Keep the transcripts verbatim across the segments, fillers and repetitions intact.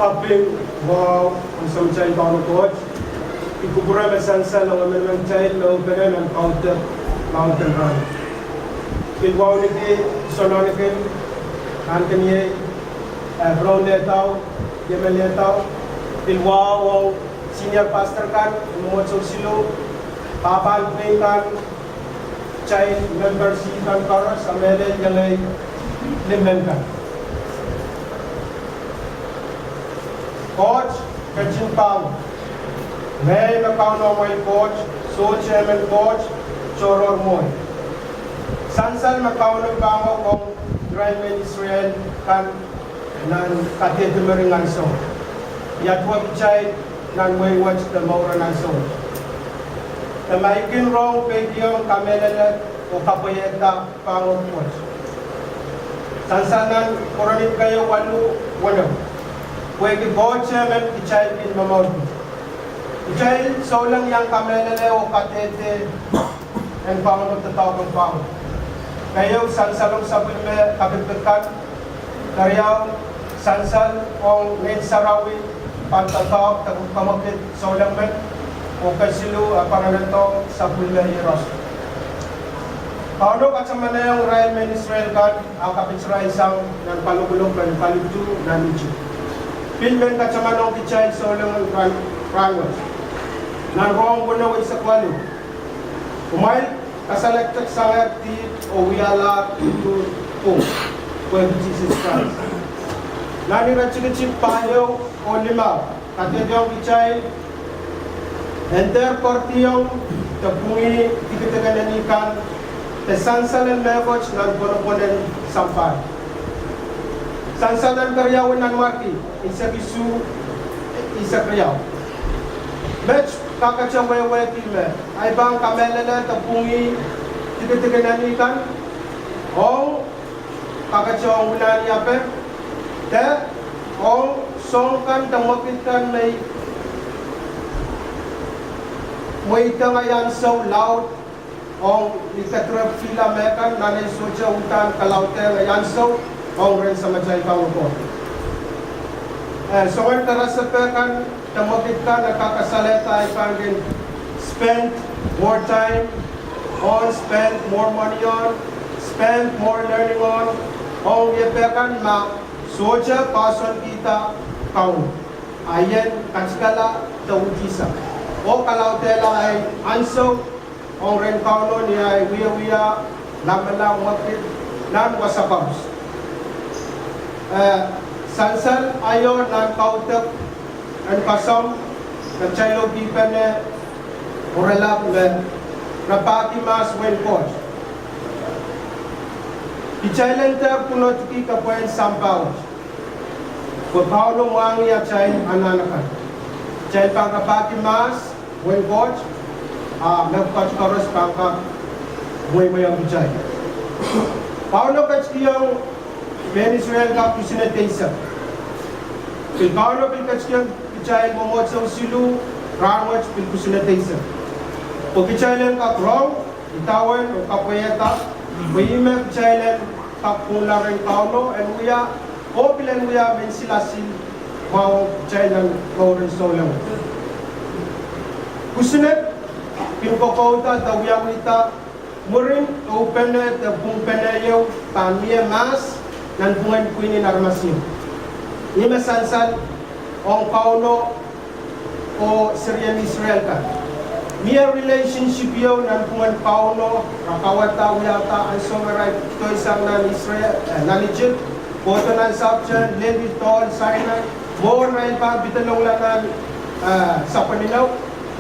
Kaping, wahu, ansou me kitail en Kauno Koht. I kupwure me sansal ong emenemen kitail me uhpene nan kaudok laud en rahn. Pil wauneki, soangen ahneki, ahneki, eh, Brown Lehdau, Yemen Lehdau. Pil wahu ong senior pastor kan, mwomwohdiso siluh, pahpa, pwihn kan, kitail members kan koaros, a mehlel iengei limmen kan. Koht ketin pahn, ngehi me Kauno amwail Koht, sohte emen koht tohrohr mwohi. Sansal me Kauno pahn ong irail mehn Israel kan nan kadehde meringo ansou. I aduwen kitail nan wehi wet de mouren ansou. De ma I kin rong peikiong kamehlele oh kapwaiada pahn ong Koht. Sansal nan Korint keieu waluh, weneu. Pwehki Koht emen kitail kin momourki. Kitail souleng iang kamehlele oh kadehde en Kauno doadoahk en Kauno. Keieu, sansal ong sapwellime kapikpik kan. Keriau, sansal ong Ngehn Sarawi pahn doadoahk de kamwekid souleng men. Oh kesiluh, a pahn anahne sapwellime iehros. Kauno katamanehng irail mehn Israel kan, a kapitirail sang nan kalokolok en Kalipdu nan Isip. Pil men katamanehng kitail souleng en rahn, rahn wet. Nan Rom weneu eisek waluh. Kumwail kasalehdeksang dihp oh wialahr uhdahn pwung, pwehki Sises Krais. Nan iretikitik pahieu oh limau, kadehdehiong kitail en dehr poardiong de pwungih dikedik en eni kan, de sansal en mehkot nan pwonopwon en sampah. Sansal nan keriau en Nanmwarki eisek isuh, eisek riau. Met kakete wehwehki me ahi pahn kamehlele de pwungih dikedik en eni kan ong kakete ong wulahn iape, de ong soahng kan de mwekid kan me I mweidehng ahi ansou laud ong ni kedirepwkihla mehkan nan ei sohte uhdahn kalaudehng ahi ansou ong rehn Samatail Kauno Koht. Eh, soangen karasepe kan de mwekid kan e kak kasalehda ahi pahn kin spend more time on, spend more money on, spend more learning on, ong iepe kan ma sohte poahsoankihda Kauno. A I en katikala de uhdisang oh kalaudehla ahi ansou ong rehn Kauno ni ahi wiewia lamalam mwekid nan wasa koaros. Eh, sansal aio nan kaudok en kasamwo, kitail lohpihpene oaralap me rapahki mahs wehin Koht. Kitail en dehr pwunodki kepwehn sampah wet, pwe Kauno mwahngih atail anahn akan. Kitail pahn rapahki mahs wehin Koht, a mepwukat koaros pahn kak mweimweiong kitail. Kauno ketikihong mehn Israel kan kusinet eisek. Pil Kauno pil ketikihong kitail mwomwohdiso siluh, rahn wet pil kusinet eisek. Pwe kitail en kak rong idawehn oh kapwaiada, pwe ihme kitail en kak pwungla rehn Kauno en wia, oh pil en wia mehn silasil mwahu kitail nan mouren souleng. Kusinet kin kokouda de wiawihda mwurin uhpene de pwungpene ieu pahn mie mahs nanpwungen pwihn en aramas ieu. Ihme sansal ong Kauno oh serien Israel kan. Mie relationship ieu nanpwungen Kauno, re kauwada wiahda ansou me re doisang nan Israel, eh, nan Isip, kohdo nan sapwtehn, lel dohl Sinai, mwohn re pahn pidelongla nan, eh, sapwen inou,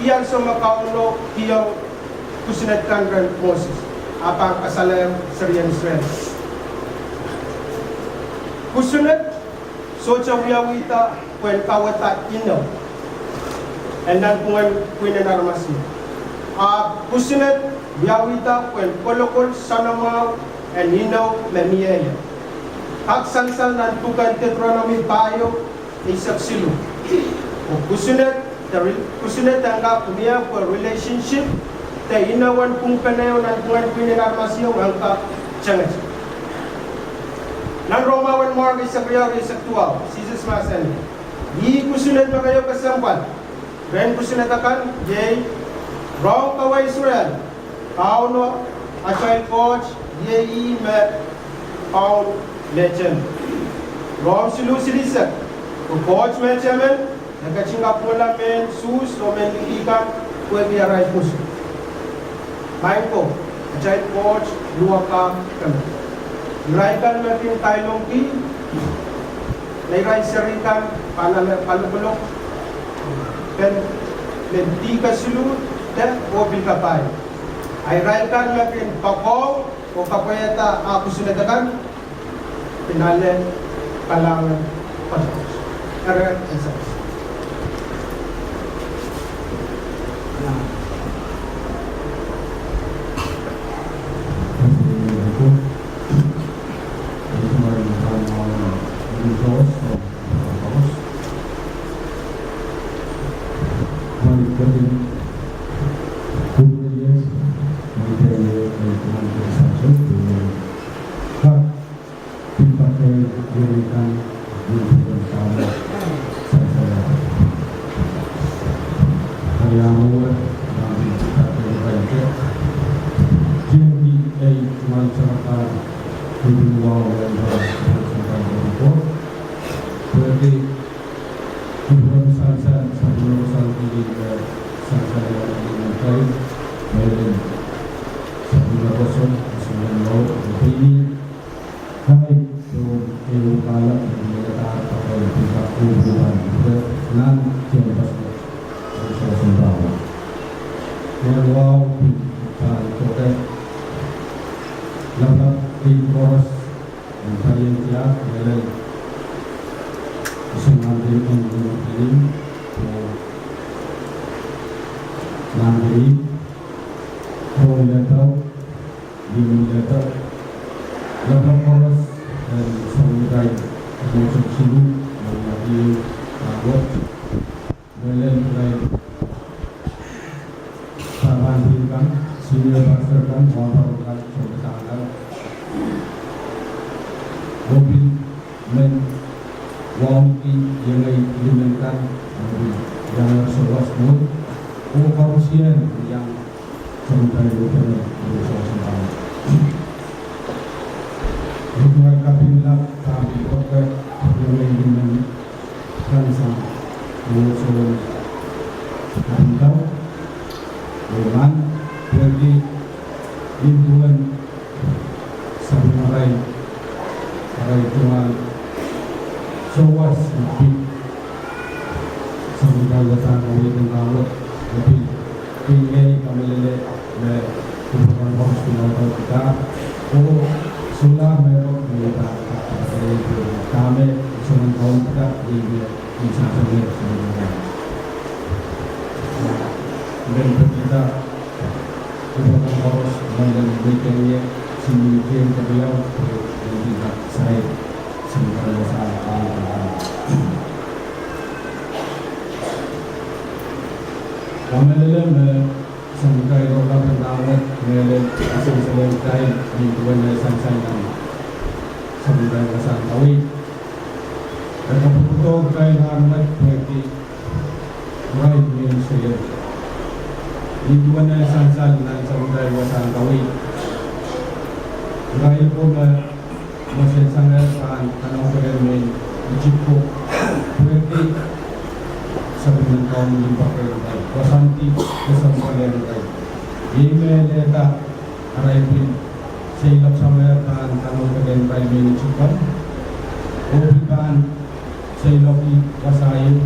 ih ansou me Kauno kihong kusinet kan rehn Moses, a pahn kasalehiong serien Israel. Kusinet sohte wiawihda pwehn kauwada inou en nanpwungen pwihn en aramas ieu. A kusinet wiawihda pwehn kolokol soanamwahu en inou me mie ie. Kak sansal nan pwuken Deuteronomy pahieu, eisek siluh. Oh kusinet, de re-, kusinet en kak mie pwe relationship de inou en pwungpene ieu nanpwungen pwihn en aramas ieu en kak tengete. Nan Rom wen mwahu eisek riau, eisek duwau, Sises mahsanih, Ih kusuned me keieu kesempwal rehn kusuned akan iei: Rohng kawa Israel, Kauno atail Koht iei ih me Kaun mehtemen. Rohng siluh silihsek: Pwe Koht mehtemen, e ketin kapwungala mehn Suhs oh mehn liki kan pwehki arail pwoson. Maing ko, atail Koht luwakahk emen. Irail kan me kin kailongki, me irail seri kan pahn ale palikolok, pen, pen dih kesiluh de oh pil kapai. A irail kan me kin poakohng oh kapwaiada ah kusuned akan, kin ale kalahngan koaros. Eri, e sehse. Lapalap koaros en sounkain mochen silu, me lel irail pahpahn pil kan, senior pastor kan, wahnpoaron kan, sounpadahk kan, oh pil men wauneki iengei limen kan, oh pil iang souwas mwo, oh koaros iang sounkain limen kan. Ih duwen kapinga, kapinga pwukat, iengei limen kan sang, oh soun kapinga, oh man, pwehki ih duwen sapwellimarail, arail tungoal souwas me pid sapwellimarail wasahn kaweid en Kauno, me pid iengei kamehlele me kupwuren koaros pil audaudkihda, oh solahr mehkot me ih pahn kak kasalehda dahme soangen kaweid kan, ih me ih sahsang me soangen kaweid kan. Men pekihda kupwuren koaros me lel me kenie, silimen kien keriau, oh men pid kak sai, soangen wasahn kaweid kan. Kamehlele me sounkain loalatail Kauno, mehlel, asenseleng kitail, ih duwen eh sansal nan sounkain wasahn kaweid. E kapwuropwurdohng kitail rahnwet pwehki irail mehn seiloak. Ih duwen eh sansal nan sounkain wasahn kaweid. Irail ko me mweselsang pahn kanohdehla mehn Isip ko, pwehki sapwellimen Kauno limpoak rehn irail, koasoandi kesempwal rehn irail. Ih me lelehda arail pil seiloak samwa pahn kanohdehla irail mehn Isip kan, oh pil pahn seiloak wasa ieu,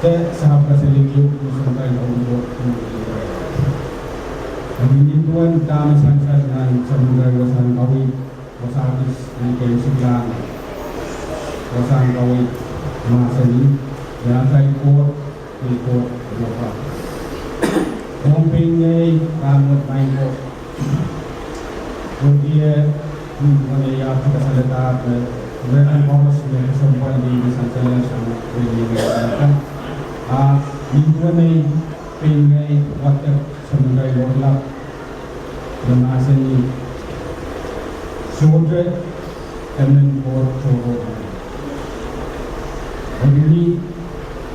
de sahpw kaselel ieu, me sounkain audio. Eri ih duwen dahme sansal nan sounkain wasahn kaweid, wasahn kis en keimwseklahn wasahn kaweid mahsanih, ni atail Koht, ni Koht Ropah. Ong pein ngehi rahnwet, maing ko, oh ih duwen ei ahpw kasalehda me, me irail koaros me kesempwal ni me sansal sang, oh ih ngehi kan. A ih duwen ei pein ngehi wadek sounkain loalatail me mahsanih, Sohte emen Koht tohrohr. Eri ni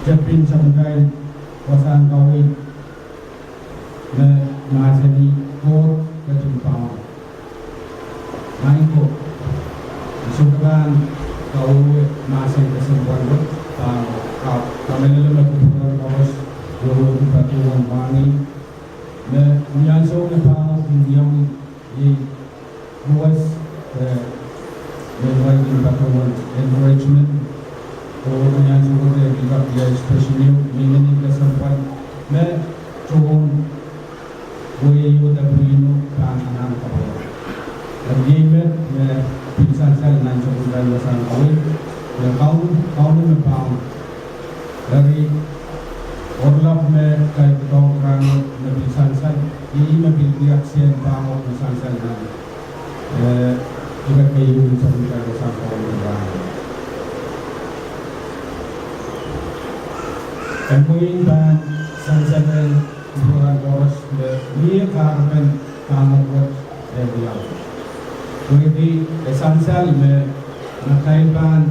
tepin sapwellimatail wasahn kaweid me mahsanih Koht ketin pahn Maing ko, I sohte pahn kawehwe mahsen kesempwal wet, pahn ka, kamehlele me kupwuren koaros wehwehki patohwan mwahngih, me ni ansou me pahn kin wiawi, iei U S, eh, me wahkin patohwan encouragement, oh ni ansou wet e pil kak wia expression ieu, me inenen kesempwal, me tohn wei ieu de pwihno pahn anahne kapwaiada. Eri iei met me pil sansal nan sapwellimatail wasahn kaweid, me Kaun, Kauno me pahn. Eri oaralap me kitail doadoahk rahnwet me pil sansal, iei me pil wiahsang pahn me sansal nan, eh, ire keieu nan sapwellimatail wasahn kaweid me pahn. E mwein pahn sansalehng kupwuren koaros me mie kahrepen pahn wet e wiawi. Pwehki e sansal me ma kitail pahn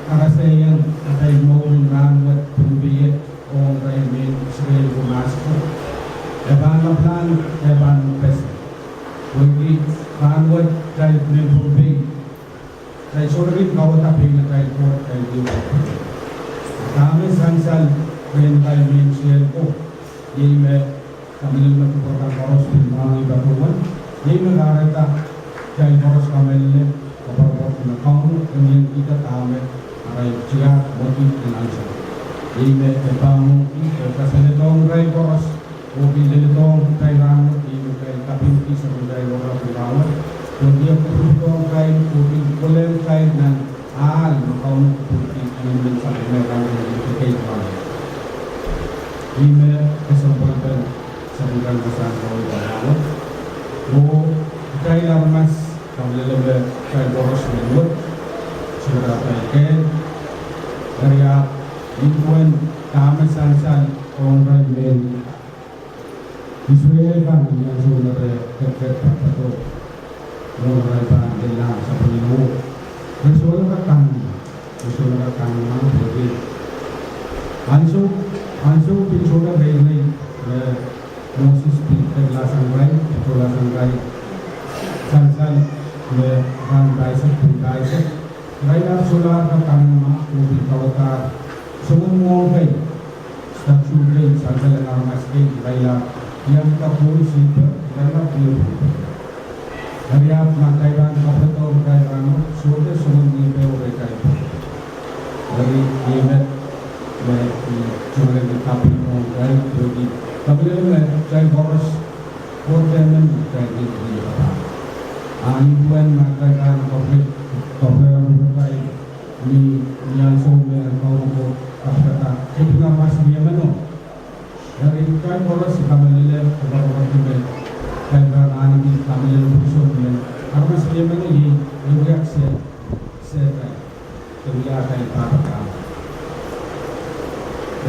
karasehiong atail mour en rahnwet Pohnpei ong irail mehn Israel ko mahsako, e pahn lapalahn, e pahn pese. Pwehki rahnwet kitail mehn Pohnpei, kitail sohte kin kawehda pein atail Koht, kitail ieu. Dahme sansal rehn irail mehn Israel ko, iei me kamehlele me kupwuren koaros pil mwahngih patohwan, iei me kahrehda kitail koaros kamehlele, koapworopwor me Kauno e mie kitail dahme arail tiahk mwohdi en ansou. Iei me e pahn mwohdi, e kasaledohng irail koaros, oh pil leledohng kitail rahnwet, iei me kitail kapingki sapwellimatail oaralap en rahnwet, oh pil kupwurdohng kitail, oh pil kolehng kitail nan ahl me Kauno kupwurki, emen sapwellime rahnwet, emen kekei rahnwet. Ih me kesempwalpen sapwellimatail wasahn kaweid en rahnwet. Oh kitail aramas, kamehlele me kitail koaros men wet, sohte atail kehl, eri ahpw nin duwen dahme sansal ong irail mehn Israel kan ni ansou me re ketiket pahn patohdo, oh re pahn lella sapwellime, re solahr kak kanengamah, re solahr kak kanengamah pwehki ansou, ansou pil sohte reirei me Moses pil ketlahsang irail, patohlahsang irail sansal me rahn pahisek, pwihn pahisek, irail ahpw solahr kak kanengamah oh pil kawehdahr soangen mwohng kei, statue kei, sansal en aramas kei, irail ahpw iang kak koul, silper, irail ahpw iang koul. Eri ahpw ma kitail pahn kapwuredohng kitail rahnwet, sohte soangen mie peo rehtail. Eri ih met me I tungoale kaping ong kitail, pwehki kamehlele me kitail koaros, Koht emen me kitail kin kapakap. A nin duwen ma kitail pahn kapwure, kapwure, kapwure ni, ni ansou me Kauno Koht kapikada, kepina mas mie meno. Eri kitail koaros I kamehlele, koapworopworki me kitail pahn ahneki kamehlele pwuson me aramas mie meno iei, e wiahki se, se kitail, e wiahki pahpa kan.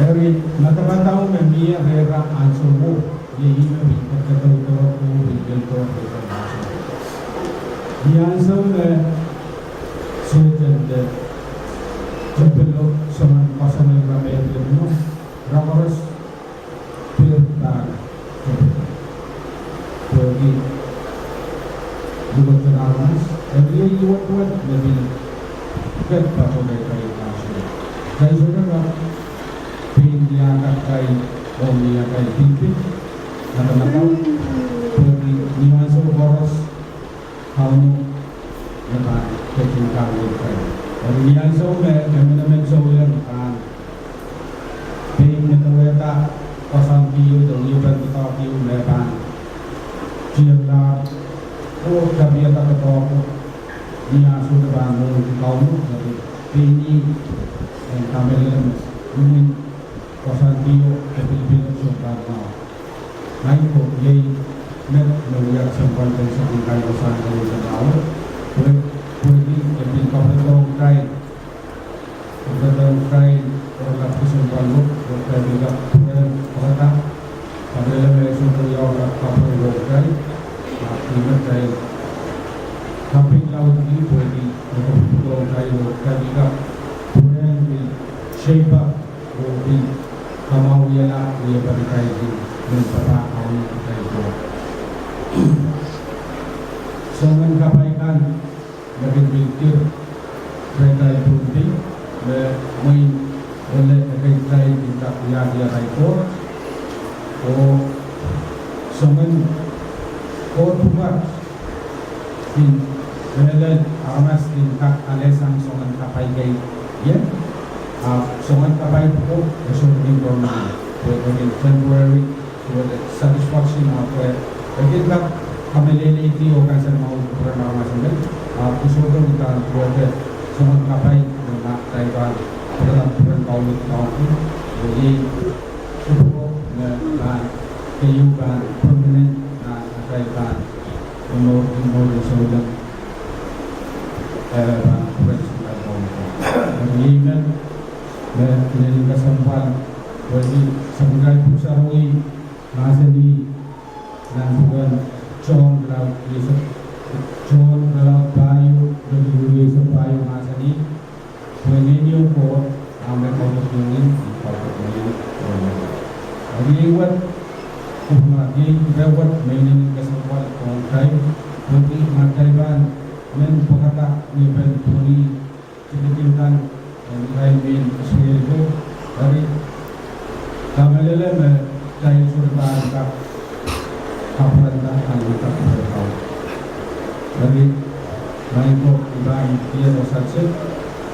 Eri madamadau me mie rehra ansouo, iei ih me pil kadaudokedi, pil kadaudokedi. Ni ansou me Sehdan de tepelo soangen koasoanehdi me pil mwo, re koaros pil pahn tepelo. Pwehki luwet en aramas, eri iei luwet wet me pil ket patohdo kitail ansouo. Kitail sohte kak pein wiahda kitail, oh wiahda kitail pilipil, madamadau, pwehki ni ansou koaros, Kauno me pahn ketin kaweid kitail. Eri ni ansou me emenemen souleng pahn pein medewehda koasoandi ieu, de wiepen doadoahk ieu me pahn tiengla, oh tapihada doadoahko, ni ansou me pahn mwohn Kauno, eri pein ih en kamehlele me, mwohn koasoandi ieu, de pilipilo sohte pahn mwahu. Maing ko, iei met me wia kesempwalpen sapwellimatail wasahn kaweid en rahnwet, pwe, pwehki e pil kapwuredohng kitail, kapwuredohng kitail, oaralap kesempwal wet, oh kitail pil kak pwurehng pwarada, kamehlele me sohte wia oaralap kapwurehng kitail, ahpw ih me kitail kaping laudki, pwehki me kapwuredohng kitail, oh kitail pil kak pwurehng pil Shape up, oh pil kamwahuwihala ni eh padikaikin, ni eh papah kaun kitail ko. Soangen kapai kan me kin pil dir rehtail Pohnpei, me mwein ole ekei kitail kin kak wiahda atail Koht. Oh soangen Koht pwukat kin mehlel aramas kin kak alehsang soangen kapai kei ie. Ahpw soangen kapai pwuko e sohte kin permanent, pwe e kin temporary, pwe satisfaction, ahpw e kin kak kamehleleidi oh kansenamwahu kupwuren aramas emen. Ahpw e sohte uhdahn pwehki soangen kapai me ma kitail pahn pwurala kupwuren Kauno Koht, oh iei kupwuro me pahn keieu pahn permanent nan atail pahn momour, momour en souleng, eh, pahn kupwuren Kauno Koht. Eri iei me, me inenen kesempwal, pwehki sapwungarail pwuhk sarawi mahsanih nan pwuken Sohn irelaud, Sohn irelaud pahieu, iretikitik eisek pahieu mahsanih, pwe Ngehn ieu Koht, ahpw me kaudok mohngiong, kaudok mohngiong, oh mohngiong. Eri iei wet, kupwurki iei ire wet me inenen kesempwal ong kitail, pwehki ma kitail pahn men pwekada ni pen tohn tikitik kan, en irail mehn Israel ko, eri kamehlele me kitail sohte pahn kak kapwurehda, kapwurehda kupwuren Kauno. Eri maing ko, I pahn kihdo sansal,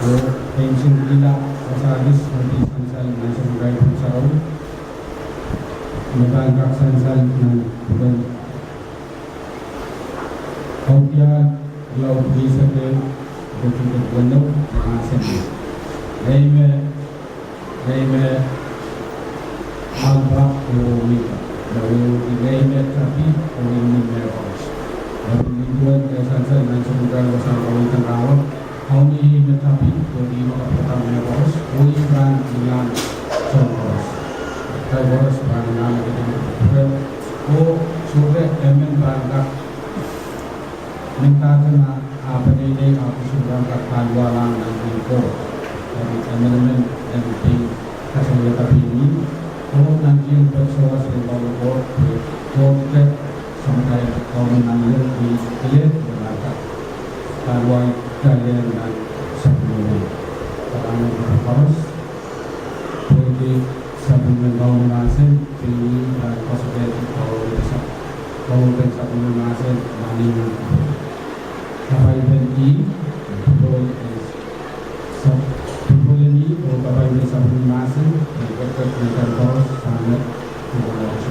oh pein singkihla wasa kis me pil sansal nan sapwungarail pwuhk sarawi, me pahn kak sansal nan pwuken Kaudiahl irelaud eisek ehu, iretikitik weneu, mahsanih: Ngehi me, ngehi me Alpha oh Omega, me wehwehki ngehi me tapi oh imwin mehkoaros. Eri nin duwen me sansal nan sapwungarail wasa kaweid en rahnwet, Kauno iei me tapi, oh ih me kapwurehda mehkoaros, oh ih pahn ilahn soahng koaros. Kitail koaros pahn ilahn kupwure, oh sohte emen pahn kak mendahte ma ah peneinei ah pwuhk sarawi pahn kak kahluwalahng nan kin Koht. Eri emenemen en pein kasawihada pein ih, oh nan tiahk pwuhk sarawi en Kauno Koht, pwe Koht te Samatail Kauno Nanleng, ih ele me pahn kak kahluwai kitail nan sapwellime. Kalahngan en koaros, pwehki sapwellimen Kauno mahsen, pein ih pahn koasoakoasoia kaweid en sap-, kaweid en sapwellime mahsen, nan ih nan kupwur. Kapaipen ih, popohl en sap-, popohl en ih, oh kapaipen sapwellime mahsen, en ketiket nan kan koaros, sang nan kupwur koaros.